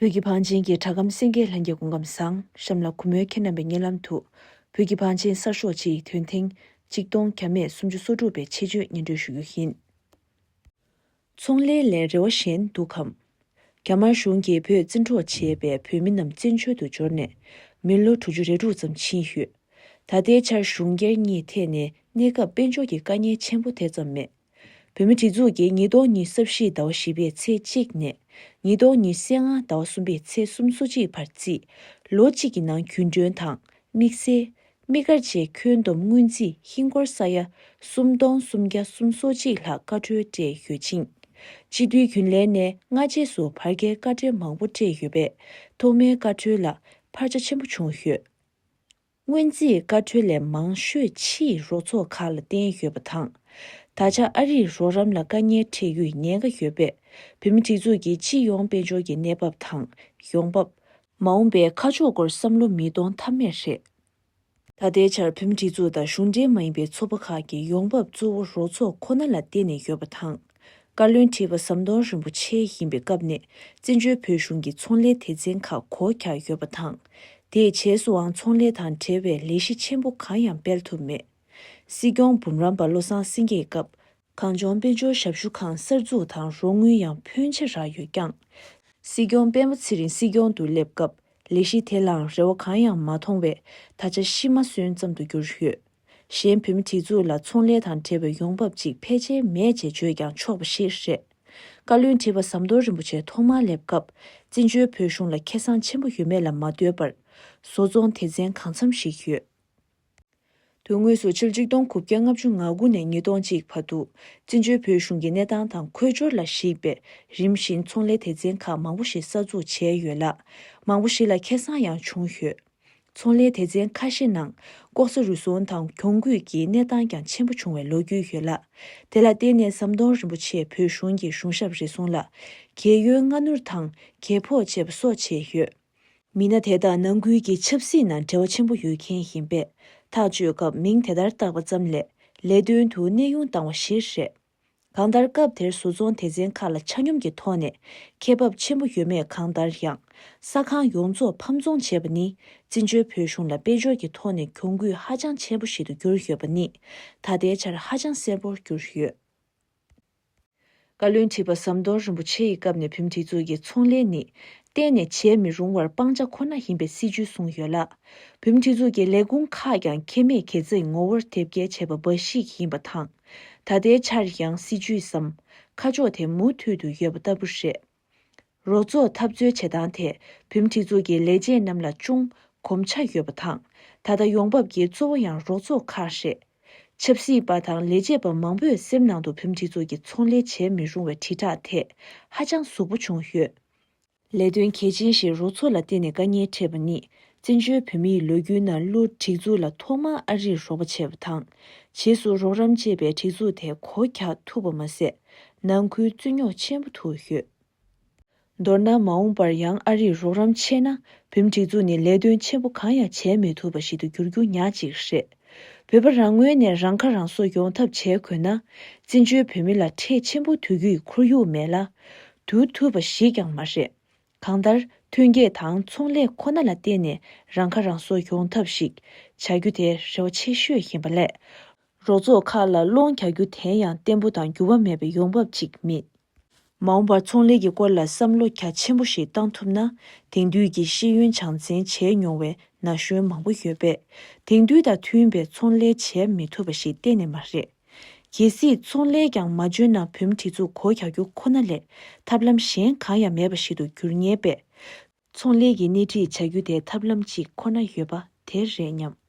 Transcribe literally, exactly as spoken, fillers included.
བོད་ཀྱི་བང་ཆེན་གྱི་དྲ་གམ་གསན་མཁན་ལྷན་རྒྱས་སྐུ་ཁམས་བཟང་། གཤམ་ལ་གུས་མོས་ཁྱེད་རྣམ་པའི་སྙན་ལམ་དུ། བོད་ཀྱི་བང་ཆེན་གསར་ཤོག་སྤྱི་ཡི་དོན་ཐེངས་གཅིག་སྟོང་བརྒྱ་མེད་སུམ་ཅུ་སོ་དྲུག་པའི་ཆེད་བརྗོད་སྙན་སྒྲོན་ཞུ་རྒྱུ་ཡིན། ཚོང་ལས་ལས་རེ་བ་གཞན་འདུག་གམ། རྒྱ་དམར་གཞུང་གིས་བོད་བཙན་འཕྲོག་བྱས་པའི་བོད་མི་རྣམས་བཙན་བྱོལ་དུ་འབྱོར་ནས་མི་ལོ་དྲུག་ཅུ་རེ་དྲུག་ཙམ་ཕྱིན་ཡོད། ད་ལྟའི་ཆར་གཞུང་སྒེར་གཉིས་ཐད་ནས་གནས་སྐབས་དཔལ་འབྱོར་གྱི་དཀའ་ངལ་ཆེན་པོ་དེ་ཙམ་མེད། བོད་མིའི་སྒྲིག་འཛུགས་ཀྱིས་ཉིས་སྟོང་ཉི་ཤུ་རྩ་བཞི་ཟླ་བ་བཞི་པའི་ཚེས་གཅིག་ནས་ཉིས་སྟོང་ཉི་ཤུ་རྩ་ལྔ་ཟླ་བ་གསུམ་པའི་ཚེས་སུམ་ཅུ་སོ་གཅིག་བར་རྩིས་ལོ་གཅིག་གི་ནང་རྒྱུན་གྲོན་དང་དམིགས་བསལ་དམིགས་བཀར་བཅས་ཁྱོན་བསྡོམས་སྔོན་རྩིས་ཧིན་སྒོར་ས་ཡ་སུམ་སྟོང་སུམ་བརྒྱ་སུམ་ཅུ་སོ་གཅིག་ལྷག་བཀའ་འཁྲོལ་སྤྲད་ཡོད་ཅིང་། སྤྱི་འཐུས་རྒྱུན་ལས་ནས་སྔ་རྗེས་སུ་བར་བརྒལ་བཀའ་འཁྲོལ་མང་པོ་སྤྲད་ཡོད་པས་ཐོག་མའི་བཀའ་འཁྲོལ་ལ་འཕར་ཆ་ཆེན་པོ་བྱུང་ཡོད། སྔོན་རྩིས་བཀའ་འཁྲོལ་ལས་མང་ཤོས་ཕྱིའི་རོགས་ཚོགས་ཁག་ལ་བརྟེན་ཡོད་པ་དང་། ད་ཆ་ཨ་རིའི་རོགས་རམ་ལ་དཀའ་ངལ་འཕྲད་རྒྱུའི་ཉེན་ཁ་ཡོད་པས་བོད་མིའི་སྒྲིག་འཛུགས་ཀྱི་སྤྱི་ཡོངས་དཔལ་འབྱོར་གྱི་གནས་བབ་དང་ཡོང་འབབ། མ་འོངས་པའི་ཁ་ཕྱོགས་སྐོར་བསམ་བློ་མི་གཏོང་ཐབས་མེད་རེད། ད་ལྟའི་ཆར་བོད་མིའི་སྒྲིག་འཛུགས་དང་གཞུང་འབྲེལ་མ་ཡིན་པའི་ཚོགས་པ་ཁག་གི་ཡོང་འབབ་གཙོ་བོ་རོགས་ཚོགས་ཁོ་ན་ལ་བརྟེན་ནས་ཡོད་པ་དང་། བཀའ་བློན་ཁྲི་པ་ཟམ་གདོང་རིན་པོ་ཆེ་ཡིན་པའི་སྐབས་ནས་བཙན་བྱོལ་བོད་གཞུང་གི་ཚོང་ལས་སྡེ་ཚན་ཁག་སྒོ་བརྒྱབ་ཡོད་པ་དང་། དེའི་རྗེས་སུའང་ཚོང་ལས་དང་འབྲེལ་བའི་ལས་གཞི་ཆེན་པོ་གང་ཡང་སྤེལ་ཐུབ་མེད། སྲིད་སྐྱོང་འབུམ་རམས་པ་བློ་བཟང་སེང་གེའི་སྐབས། གངས་ལྗོངས་དཔལ་འབྱོར་ཞབས་ཞུ་ཁང་གསར་འཛུགས་དང་རོགས་དངུལ་ཡང་ཕོན་ཆེ་རག་ཡོད་ཀྱང་། སྲིད་སྐྱོང་པད་མ་ཚེ་རིང་སྲིད་སྐྱོང་དུ་སླེབས་སྐབས་ལས་གཞི་དེ་ལའང་རེ་བ་གང་ཡང་མ་མཐོང་བས་ད་ཆ་ཤི་མ་གསོན་ཙམ་དུ་གྱུར་ཡོད། གཞན་བོད་མིའི་སྒྲིག་འཛུགས་ལ་ཚོང་ལས་དང་འབྲེལ་བའི་ཡོང་འབབ་ཅིག་ཕལ་ཆེར་མེད་ཅེས་བརྗོད་ཀྱང་ཆོག་པ་ཞིག་རེད། བཀའ་བློན་ཁྲི་པ་ཟམ་གདོང་རིན་པོ་ཆེ་ཐོག་མར་སླེབས་སྐབས་བཙན་བྱོལ་བོད་གཞུང་ལ་ཁེ་བཟང་ཆེན་པོ་ཡོད་མེད་ལ་མ་ལྟོས་པར་བཟོ་ཚོང་སྡེ་ཚན་གང་འཚམ་ཞིག་ཡོད། དོན་དངོས་སུ་ཕྱི་ལོ་ཆིག་སྟོང་དགུ་བརྒྱ་ལྔ་བཅུ་ང་དགུ་ནས་ཉིས་སྟོང་གཅིག་བར་དུ་བཙན་བྱོལ་བོད་གཞུང་གི་གནས་སྟངས་དང་འཁོས་སྦྱོར་ལ་གཞིགས་པའི་རིམ་བཞིན་ཚོང་ལས་སྡེ་ཚན་ཁག་མང་པོ་ཞིག་གསར་འཛུགས་བྱས་ཡོད་ལ། མང་པོ་ཞིག་ལ་ཁེ་བཟང་ཡང་བྱུང་ཡོད། ཚོང་ལས་སྡེ་ཚན་ཁ་ཤས་ནང་ལྐོག་ཟ་རུལ་སུངས་དང་གྱོང་གུད་ཀྱི་གནས་སྟངས་ཀྱང་ཆེན་པོ་བྱུང་བའི་ལོ་རྒྱུས་ཡོད་ལ། དེ་ལ་བརྟེན་ནས་ཟམ་གདོང་རིན་པོ་ཆེས་བོད་གཞུང་གི་གཞུང་ཞབས་རེ་ཟུང་ལ་རྒས་ཡོལ་སྔ་སྣུར་དང་རྒས་ཕོགས་བཅས་པ་སོགས་བྱས་ཡོད། མི་སྣ་དེ་དག་ནང་ཁུལ་གྱི་ཆབ་སྲིད་ནང་འབྲེལ་བ་ཆེན་པོ་ཡོད་མཁན་ཡིན་པས་ཐག་གཅོད་སྐབས་མིང་དེ་ལྟར་བཏགས་པ་ཙམ་ལས་ལས་དོན་དུ་གནས་དབྱུང་བཏང་བ་ཞིག་རེད། གང་ལྟར་སྐབས་དེར་བཟོ་ཚོང་སྡེ་ཚན་ཁག་ལ་ཆ་སྙོམས་ཀྱི་ཐོག་ནས་ཁེ་འབབ་ཆེན་པོ་ཡོད་མེད་གང་ལྟར་ཡང་ས་ཁང་ཡོངས་རྫོགས་ཕམ་ཚོང་བྱས་པ་ནི་བཙན་བྱོལ་བོད་གཞུང་ལ་དཔལ་འབྱོར་གྱི་ཐོག་ནས་གྱོང་གུད་ཧ་ཅང་ཆེན་པོ་ཞིག་ཏུ་གྱུར་ཡོད་པ་ནི་ད་ལྟའི་ཆར་ཧ་ཅང་གསལ་པོར་གྱུར་ཡོད། བཀའ་བློན་ཁྲི་པ་ཟམ་གདོང་རིན་པོ་ཆེ་ཡི་སྐབས་ནས་བོད་མིའི་སྒྲིག་འཛུགས་ཀྱི་ཚོང་ལས་ནི་གཏན་ནས་བྱེད་མི་རུང་བར་སྤང་བྱ་ཁོ་ན་ཡིན་པའི་སྲིད་ཇུས་བཟུང་ཡོད་ལ། བོད་མིའི་སྒྲིག་འཛུགས་ཀྱི་ལས་ཁུངས་ཁག་ཀྱང་ཁེ་མེད་གེ་རྩའི་ངོ་བོར་དེབ་སྐྱེལ་བྱས་པ་འབའ་ཞིག་ཡིན་པ་དང་། ད་ལྟའི་ཆར་ཡང་སྲིད་ཇུས་སམ་ཁ་ཕྱོགས་དེ་མུ་མཐུད་དུ་ཡོད་པ་ལྟ་བུ་རེད། རོགས་ཚོགས་འཐབ་རྩོད་བྱེད་སྟངས་དེ་བོད་མིའི་སྒྲིག་འཛུགས་ཀྱི་ལས་བྱེད་རྣམས་ལ་ཅུང་གོམས་ཆ་ཡོད་པ་དང་། ད་ལྟ་ཡོང་འབབ་ཀྱི་གཙོ་བོ་ཡང་རོགས་ཚོགས་ཁག་རེད། ཆབ་སྲིད་པ་དང་ལས་བྱེད་པ་མང་པོས་སེམས་ནང་དུ་བོད་མིའི་སྒྲིག་འཛུགས་ཀྱི་ཚོང་ལས་བྱེད་མི་རུང་བའི་དྲིལ་བསྒྲགས་དེ་ཧ་ཅང་ཟུག་པོ་བྱུང་ཡོད། ལས་དོན་གལ་ཆེན་ཞིག་རོགས་ཚོགས་ལ་བརྟེན་ནས་དཀའ་ངལ་འཕྲད་པ་ནི་བཙན་བྱོལ་བོད་མིའི་ལོ་རྒྱུས་ནང་བློ་སྒྲིག་འཛུགས་ལ་ཐོག་མར་ཨ་རིས་རོགས་པ་བྱས་པ་དང་། རྗེས་སུ་རོགས་རམ་བྱས་པའི་སྒྲིག་འཛུགས་དེ་སྒོ་རྒྱག་ཐུབ་པ་མ་ཟད། ནང་ཁུལ་རྩོད་རྙོག་ཆེན་པོ་ཐུག་ཡོད། མདོར་ན་མ་འོངས་པར་ཡང་ཨ་རིས་རོགས་རམ་ཆད་ན་བོད་མིའི་སྒྲིག་འཛུགས་ནི་ལས་དོན་ཆེན་པོ་གང་ཡང་བྱས་མི་ཐུབ་པ་ཞིག་ཏུ་འགྱུར་རྒྱུ་ཉག་གཅིག་རེད། བོད་པ་རང་ངོས་ནས་རང་ཁ་རང་གསོ་ཡོང་ཐབས་བྱེད་དགོས་ན། བཙན་བྱོལ་བོད་མི་ལ་ཁྲལ་ཆེན་པོ་བསྡུ་རྒྱུའི་ཁོར་ཡུག་མེད་ལ། བསྡུ་ཐུབ་པ་ཞིག་ཀྱང་མ་རེད། གང་ལྟར་ཐོན་སྐྱེད་དང་ཚོང་ལས་ཁོ་ན་ལ་བརྟེན་ནས་རང་ཁ་རང་གསོ་ཡོང་ཐབས་ཤིག་བྱ་རྒྱུ་དེ་རེ་བ་ཆེ་ཤོས་ཡིན་པ་ལས། རོགས་ཚོགས་ཁག་ལ་སློང་རྒྱག་རྒྱུ་དེ་ཡང་བརྟན་པོ་དང་འགྱུར་བ་མེད་པའི་ཡོང་འབབ་ཅིག་མེད། མ་འོངས་པར་ཚོང་ལས་ཀྱི་སྐོར་ལ་བསམ་བློ་རྒྱ་ཆེན་པོ་ཞིག་བཏང་ཐུབ་ན། དེང་དུས་ཀྱི་ཤེས་ཡོན་སྦྱང་ཚན་བྱས་མྱོང་བའི་ན་གཞོན་མང་པོ་ཡོད་པས། དེང་དུས་དང་མཐུན་པའི་ཚོང་ལས་བྱས་མི་ཐུབ་པ་ཞིག་གཏན་ནས་མ་རེད། གལ་སྲིད་ཚོང་ལས་ཀྱང་མ་འཇོན་ན་བོད་མི་སྒྲིག་འཛུགས་སྒོ་རྒྱག་རྒྱུ་ཁོ་ན་ལས་ཐབས་ལམ་གཞན་གང་ཡང་མེད་པ་ཞིག་ཏུ་འགྱུར་ངེས་པས། ཚོང་ལས་ཀྱི་སྣེ་ཁྲིད་བྱ་རྒྱུ་དེ་ཐབས་ལམ་གཅིག་ཁོ་ན་ཡོད་པ་དེ་རེད་སྙམ།